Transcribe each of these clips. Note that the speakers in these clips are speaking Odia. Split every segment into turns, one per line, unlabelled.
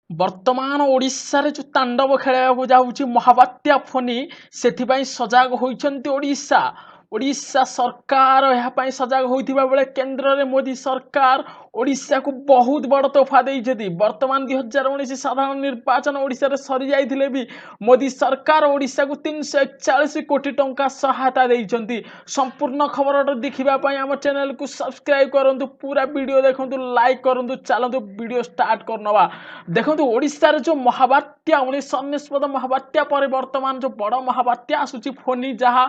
ବର୍ତ୍ତମାନ ଓଡ଼ିଶାରେ ଯେଉଁ ତାଣ୍ଡବ ଖେଳାଇବାକୁ ଯାଉଛି ମହାବାତ୍ୟା ଫୋନି, ସେଥିପାଇଁ ସଜାଗ ହୋଇଛନ୍ତି ଓଡ଼ିଶା। ଓଡ଼ିଶା ସରକାର ଏହା ପାଇଁ ସଜାଗ ହୋଇଥିବା ବେଳେ କେନ୍ଦ୍ରରେ ମୋଦି ସରକାର ଓଡ଼ିଶାକୁ ବହୁତ ବଡ଼ ତୋଫା ଦେଇଛନ୍ତି। ବର୍ତ୍ତମାନ 2019 ସାଧାରଣ ନିର୍ବାଚନ ଓଡ଼ିଶାରେ ସରିଯାଇଥିଲେ ବି ମୋଦି ସରକାର ଓଡ଼ିଶାକୁ 341 କୋଟି ଟଙ୍କା ସହାୟତା ଦେଇଛନ୍ତି। ସମ୍ପୂର୍ଣ୍ଣ ଖବରଟା ଦେଖିବା ପାଇଁ ଆମ ଚ୍ୟାନେଲକୁ ସବସ୍କ୍ରାଇବ୍ କରନ୍ତୁ, ପୁରା ଭିଡ଼ିଓ ଦେଖନ୍ତୁ, ଲାଇକ୍ କରନ୍ତୁ। ଚାଲନ୍ତୁ, ଭିଡ଼ିଓ ଷ୍ଟାର୍ଟ କରିନେବା। ଦେଖନ୍ତୁ, ଓଡ଼ିଶାରେ ଯେଉଁ ମହାବାତ୍ୟା, 1999 ମହାବାତ୍ୟା ପରେ ବର୍ତ୍ତମାନ ଯେଉଁ ବଡ଼ ମହାବାତ୍ୟା ଆସୁଛି ଫୋନି, ଯାହା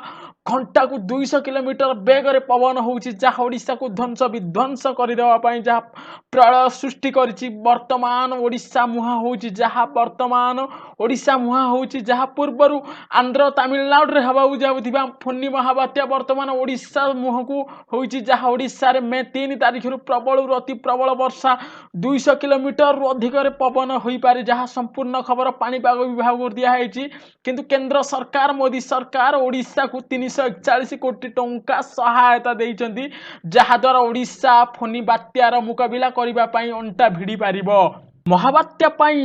ଘଣ୍ଟାକୁ 200 କିଲୋମିଟର ବେଗରେ ପବନ ହେଉଛି, ଯାହା ଓଡ଼ିଶାକୁ ଧ୍ୱଂସ ବିଧ୍ୱଂସ କରିଦେବା ପାଇଁ ଯାହା ପ୍ରଳୟ ସୃଷ୍ଟି କରିଛି, ବର୍ତ୍ତମାନ ଓଡ଼ିଶା ମୁହାଁ ହେଉଛି। ଯାହା ବର୍ତ୍ତମାନ ଓଡ଼ିଶା ମୁହାଁ ହେଉଛି, ଯାହା ପୂର୍ବରୁ ଆନ୍ଧ୍ର ତାମିଲନାଡ଼ୁରେ ହେବାକୁ ଯାଉଥିବା ଫୋନି ମହାବାତ୍ୟା ବର୍ତ୍ତମାନ ଓଡ଼ିଶା ମୁହଁକୁ ହେଉଛି, ଯାହା ଓଡ଼ିଶାରେ ମେ 3 ତାରିଖରୁ ପ୍ରବଳରୁ ଅତି ପ୍ରବଳ ବର୍ଷା, 200 କିଲୋମିଟରରୁ ଅଧିକରେ ପବନ ହୋଇପାରେ, ଯାହା ସମ୍ପୂର୍ଣ୍ଣ ଖବର ପାଣିପାଗ ବିଭାଗରୁ ଦିଆହେଇଛି। କିନ୍ତୁ କେନ୍ଦ୍ର ସରକାର, ମୋଦି ସରକାର ଓଡ଼ିଶାକୁ 341 କୋଟି ଟଙ୍କା ସହାୟତା ଦେଇଛନ୍ତି, ଯାହାଦ୍ୱାରା ଓଡ଼ିଶା ଫୋନି ବାତ୍ୟାର ମୁକାବିଲା କରିବା ପାଇଁ ଅଣ୍ଟା ଭିଡ଼ି ପାରିବ। ମହାବାତ୍ୟା ପାଇଁ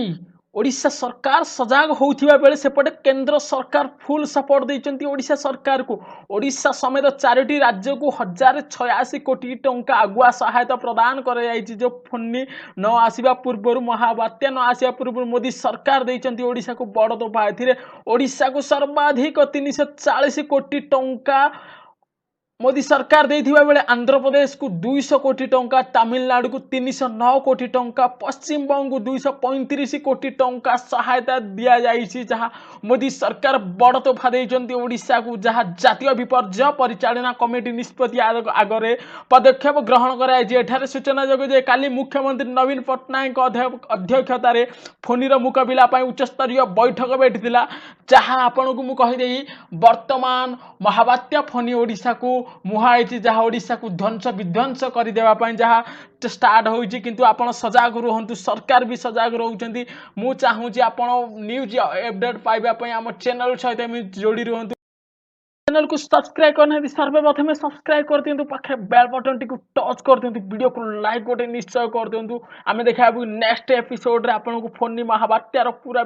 ଓଡ଼ିଶା ସରକାର ସଜାଗ ହେଉଥିବା ବେଳେ ସେପଟେ କେନ୍ଦ୍ର ସରକାର ଫୁଲ୍ ସପୋର୍ଟ ଦେଇଛନ୍ତି ଓଡ଼ିଶା ସରକାରକୁ। ଓଡ଼ିଶା ସମେତ ଚାରୋଟି ରାଜ୍ୟକୁ 1086 କୋଟି ଟଙ୍କା ଆଗୁଆ ସହାୟତା ପ୍ରଦାନ କରାଯାଇଛି। ଯେଉଁ ଫୋନି ନ ଆସିବା ପୂର୍ବରୁ, ମହାବାତ୍ୟା ନ ଆସିବା ପୂର୍ବରୁ ମୋଦି ସରକାର ଦେଇଛନ୍ତି ଓଡ଼ିଶାକୁ ବଡ଼ ତୋଫା। ଏଥିରେ ଓଡ଼ିଶାକୁ ସର୍ବାଧିକ 340 କୋଟି ଟଙ୍କା ମୋଦି ସରକାର ଦେଇଥିବା ବେଳେ ଆନ୍ଧ୍ରପ୍ରଦେଶକୁ 200 କୋଟି ଟଙ୍କା, ତାମିଲନାଡ଼ୁକୁ 309 କୋଟି ଟଙ୍କା, ପଶ୍ଚିମବଙ୍ଗକୁ 235 କୋଟି ଟଙ୍କା ସହାୟତା ଦିଆଯାଇଛି, ଯାହା ମୋଦି ସରକାର ବଡ଼ ତୋଫା ଦେଇଛନ୍ତି ଓଡ଼ିଶାକୁ। ଯାହା ଜାତୀୟ ବିପର୍ଯ୍ୟୟ ପରିଚାଳନା କମିଟି ନିଷ୍ପତ୍ତି ଆଗରେ ପଦକ୍ଷେପ ଗ୍ରହଣ କରାଯାଇଛି। ଏଠାରେ ସୂଚନାଯୋଗ୍ୟ ଯେ କାଲି ମୁଖ୍ୟମନ୍ତ୍ରୀ ନବୀନ ପଟ୍ଟନାୟକଙ୍କ ଅଧ୍ୟକ୍ଷତାରେ ଫୋନିର ମୁକାବିଲା ପାଇଁ ଉଚ୍ଚସ୍ତରୀୟ ବୈଠକ ବେଠିଥିଲା। ଯାହା ଆପଣଙ୍କୁ ମୁଁ କହିଦେଇ, ବର୍ତ୍ତମାନ ମହାବାତ୍ୟା ଫୋନି ଓଡ଼ିଶାକୁ ମୁହାଁ ହେଇଛି, ଯାହା ଓଡ଼ିଶାକୁ ଧ୍ୱଂସ ବିଧ୍ୱଂସ କରିଦେବା ପାଇଁ ଯାହା ଷ୍ଟାର୍ଟ ହେଉଛି। କିନ୍ତୁ ଆପଣ ସଜାଗ ରୁହନ୍ତୁ, ସରକାର ବି ସଜାଗ ରହୁଛନ୍ତି। ମୁଁ ଚାହୁଁଛି ଆପଣ ନ୍ୟୁଜ୍ ଅପଡେଟ୍ ପାଇବା ପାଇଁ ଆମ ଚ୍ୟାନେଲ ସହିତ ଏମିତି ଯୋଡ଼ି ରୁହନ୍ତୁ। ଚ୍ୟାନେଲକୁ ସବସ୍କ୍ରାଇବ୍ କରିନାହାନ୍ତି, ସର୍ବପ୍ରଥମେ ସବସ୍କ୍ରାଇବ୍ କରିଦିଅନ୍ତୁ, ପାଖରେ ବେଲ୍ ବଟନ୍ଟିକୁ ଟଚ୍ କରିଦିଅନ୍ତୁ, ଭିଡ଼ିଓକୁ ଲାଇକ୍ ଗୋଟେ ନିଶ୍ଚୟ କରିଦିଅନ୍ତୁ। ଆମେ ଦେଖାହେବୁ ନେକ୍ସଟ ଏପିସୋଡ଼ରେ। ଆପଣଙ୍କୁ ଫୋନି ମହାବାତ୍ୟାର ପୁରା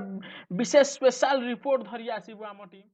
ବିଶେଷ ସ୍ପେଶାଲ ରିପୋର୍ଟ ଧରି ଆସିବୁ ଆମ ଟିମ୍।